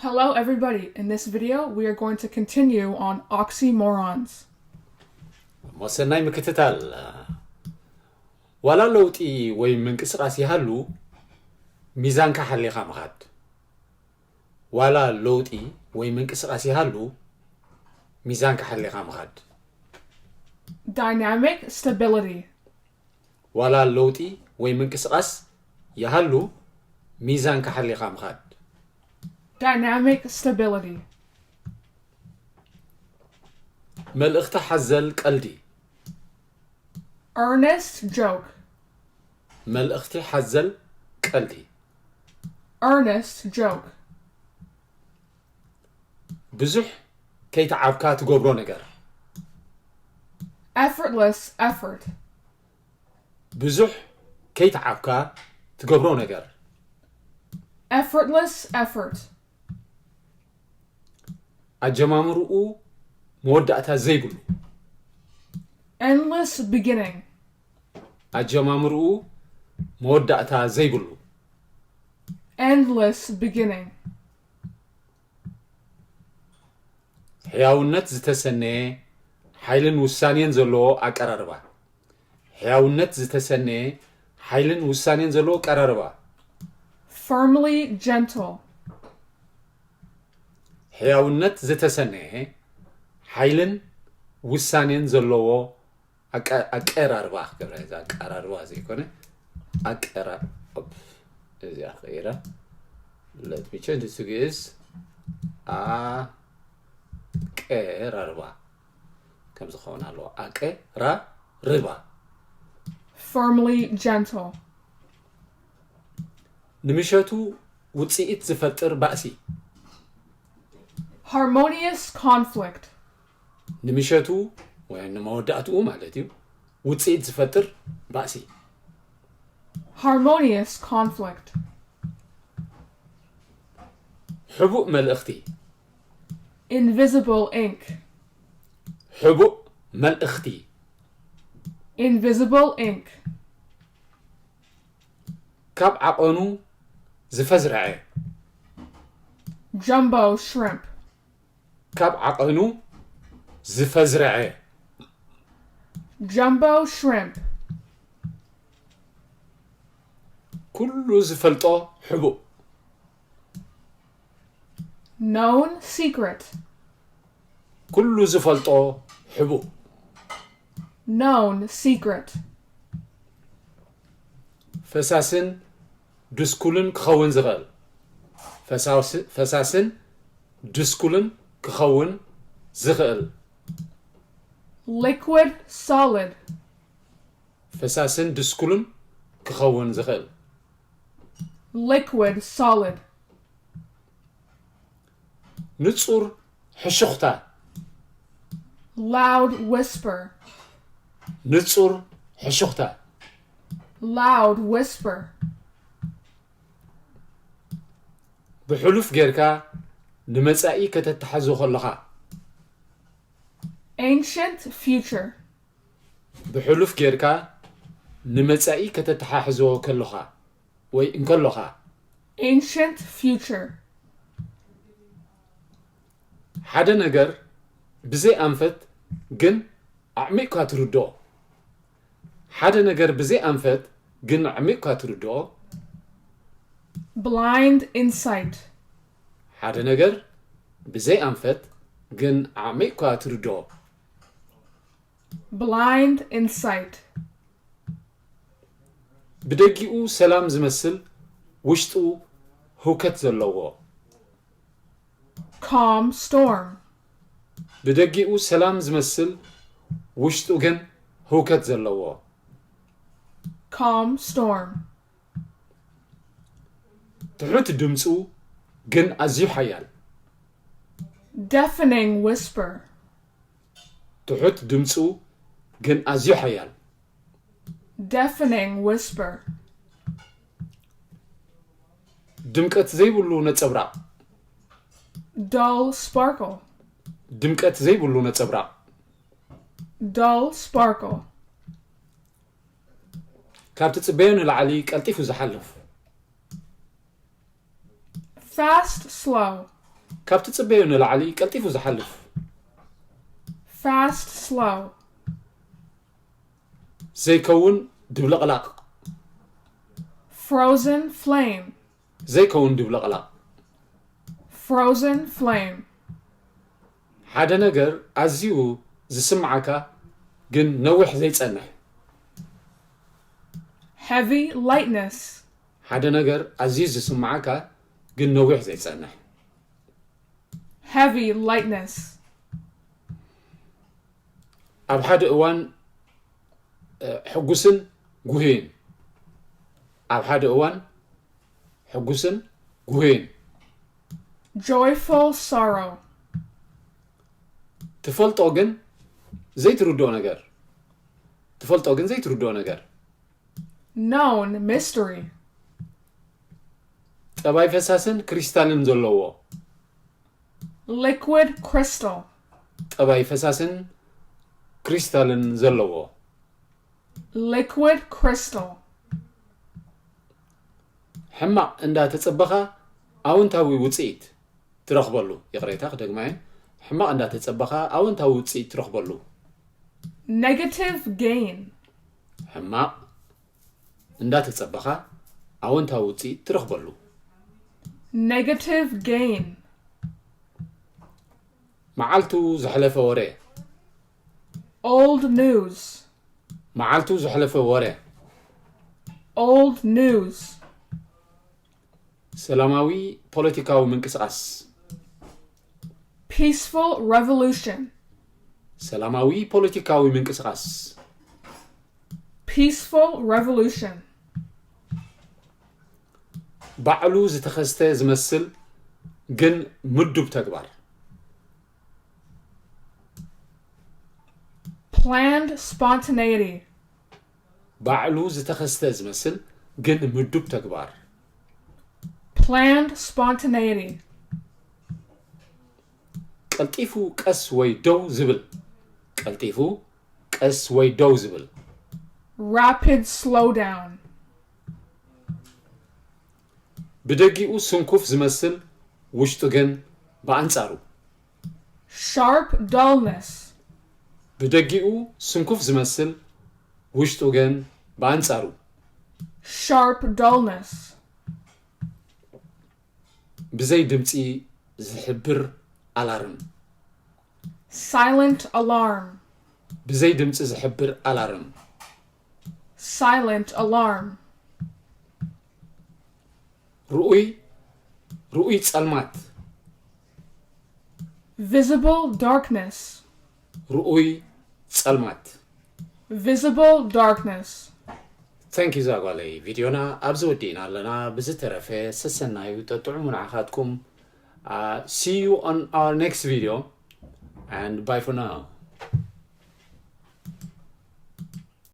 Hello, everybody. In this video, we are going to continue on oxymorons. እሞ ሰናይ ምክትታል። ዋላ ለውጢ ወይ ምንቅስቃስ ይሃሉ፣ ሚዛንካ ሓሊኻ ምኻድ። ዋላ ለውጢ ወይ ምንቅስቃስ ይሃሉ፣ ሚዛንካ ሓሊኻ ምኻድ። Dynamic stability. ዋላ ለውጢ ወይ ምንቅስቃስ ይሃሉ፣ ሚዛንካ ሓሊኻ ምኻድ። Dynamic stability. መልእኽቲ ሓዘል ቀልዲ። Earnest joke. መልእኽቲ ሓዘል ቀልዲ። Earnest joke. ብዙሕ ከይተዓብካ ትገብሮ ነገር። Effortless effort. ብዙሕ ከይተዓብካ ትገብሮ ነገር። Effortless effort. ኣጀማምርኡ መወዳእታ ዘይብሉ። Endless beginning. ኣጀማምርኡ መወዳእታ ዘይብሉ። Endless beginning. ሕያውነት ዝተሰነየ ሓይልን ውሳኔን ዘለዎ ኣቀራርባ። ሕያውነት ዝተሰነየ ሓይልን ውሳኔን ዘለዎ ኣቀራርባ። Firmly gentle. ሕያውነት ዝተሰነየ ሓይልን ውሳኔን ዘለዎ ኣቀ- ኣቀራርባ ክገብረ፣ እዚ ኣቀራርባ ዘይኮነ ኣቀራ ኦፕ፣ እዚኣ ክቕይራ። Let me change to ግእዝ። ኣቀራርባ ከም ዝኸውን ኣለዎ። ኣቀራርባ። Firmly gentle. ንምሸቱ ውፅኢት ዝፈጥር ባእሲ። Harmonious conflict. ንምሸቱ ወይ ንመወዳእትኡ ማለት እዩ፣ ውፅኢት ዝፈጥር ባእሲ። Harmonious conflict. ሕቡእ መልእኽቲ። Invisible ink. ሕቡእ መልእኽቲ። Invisible ink. ካብ ዓቐኑ ዝፈዝረዐ። Jumbo shrimp. ካብ ዓቐኑ ዝፈዝረዐ። Jumbo shrimp. ኩሉ ዝፈልጦ ሕቡእ። Known secret. ኩሉ ዝፈልጦ ሕቡእ። Known secret. ፈሳስን ድስኩልን ክኸውን ዝኽእል። ፈሳስ- ፈሳስን ድስኩልን ክኸውን ዝኽእል። Liquid solid. ፈሳስን ድስኩልን ክኸውን ዝኽእል። Liquid solid. ንጹር ሕሹኽታ። Loud whisper. ንጹር ሕሹኽታ። Loud whisper. ብሕሉፍ ጌርካ ንመጻኢ ከተተሓዞ ከለኻ። Ancient future. ብሕሉፍ ጌርካ ንመጻኢ ከተተሓሕዞ ከለኻ ወይ እንከለኻ። Ancient future. ሓደ ነገር ብዘይ ኣንፈት ግን ኣዕሚቕካ ትርድኦ። ሓደ ነገር ብዘይ ኣንፈት ግን ኣዕሚቕካ ትርድኦ። Blind insight. ሓደ ነገር ብዘይ ኣንፈት ግን ኣዕሚቕካ ትርድኦ። Blind insight. ብደጊኡ ሰላም ዝመስል ውሽጡ ህውከት ዘለዎ። Calm storm. ብደጊኡ ሰላም ዝመስል ውሽጡ ግን ህውከት ዘለዎ። Calm storm. ትሑት ድምፁ ግን ኣዝዩ ሓያል። Deafening whisper. ትሑት ድምፁ ግን ኣዝዩ ሓያል። Deafening whisper. ድምቀት ዘይብሉ ነጸብራቕ። Dull sparkle. ድምቀት ዘይብሉ ነጸብራቕ። Dull sparkle. ካብ ትጽበዮ ንላዕሊ ቀልጢፉ ዝሓልፍ። Fast slow. ካብ ትጽበዮ ንላዕሊ ቀልጢፉ ዝሓልፍ። Fast, slow. ዘይከውን ድብለቕላቕ። Frozen, flame. ዘይከውን ድብለቕላቕ። Frozen, flame. ሓደ ነገር ኣዝዩ ዝስምዓካ ግን ነዊሕ ዘይጸንሕ። Heavy, lightness. ሓደ ነገር ኣዝዩ ዝስምዓካ ግን ነዊሕ ዘይጸንሕ። Heavy, lightness. ኣብ ሓደ እዋን ሕጉስን ጉህይን። ኣብ ሓደ እዋን ሕጉስን ጉህይን። Joyful, sorrow. ትፈልጦ ግን ዘይትርድኦ ነገር። ትፈልጦ ግን ዘይትርድኦ ነገር። Known, mystery. ጠባይ ፈሳስን ክሪስታልን ዘለዎ። Liquid, crystal. ጠባይ ፈሳስን ክሪስታልን ዘለዎ። Liquid, crystal. ሕማቕ እንዳተጸበኻ ኣወንታዊ ውጽኢት ትረኽበሉ። ይቕሬታ ክደግማ እየ። ሕማቕ እንዳተጸበኻ ኣወንታዊ ውጽኢት ትረኽበሉ። Negative, gain. ሕማቕ እንዳተጸበኻ ኣወንታዊ ውጽኢት ትረኽበሉ። Negative, gain. መዓልቱ ዝሐለፈ ወረ። Old news. መዓልቱ ዝሐለፈ ወረ። Old news. ሰላማዊ ፖለቲካዊ ምንቅስቓስ። Peaceful revolution. ሰላማዊ ፖለቲካዊ ምንቅስቓስ። Peaceful revolution. ባዕሉ ዝተኸስተ ዝመስል ግን ምዱብ ተግባር። Planned spontaneity. ባዕሉ ዝተኸስተ ዝመስል ግን ምዱብ ተግባር። Planned spontaneity. ቀልጢፉ ቀስ ወይ ደው ዝብል። ቀልጢፉ ቀስ ወይ ደው ዝብል። Rapid slowdown. ብደጊኡ ስንኩፍ ዝመስል ውሽጡ ግን ብኣንጻሩ። Sharp dullness. ብደጊኡ ስንኩፍ ዝመስል ውሽጡ ግን ብኣንጻሩ። Sharp dullness. ብዘይ ድምጺ ዝሕብር ኣላርም። Silent alarm. ብዘይ ድምጺ ዝሕብር ኣላርም። Silent alarm. ርኡይ ርኡይ ጸልማት። Visible darkness. ርኡይ ጸልማት። Visible darkness. Thank you ዛጓለይ። ቪድዮና ኣብዚ ወዲእና ኣለና። ብዝተረፈ ሰሰናዩ ጠጥዑሙ ንዓኻትኩም። Uh, see you on our next video and bye for now.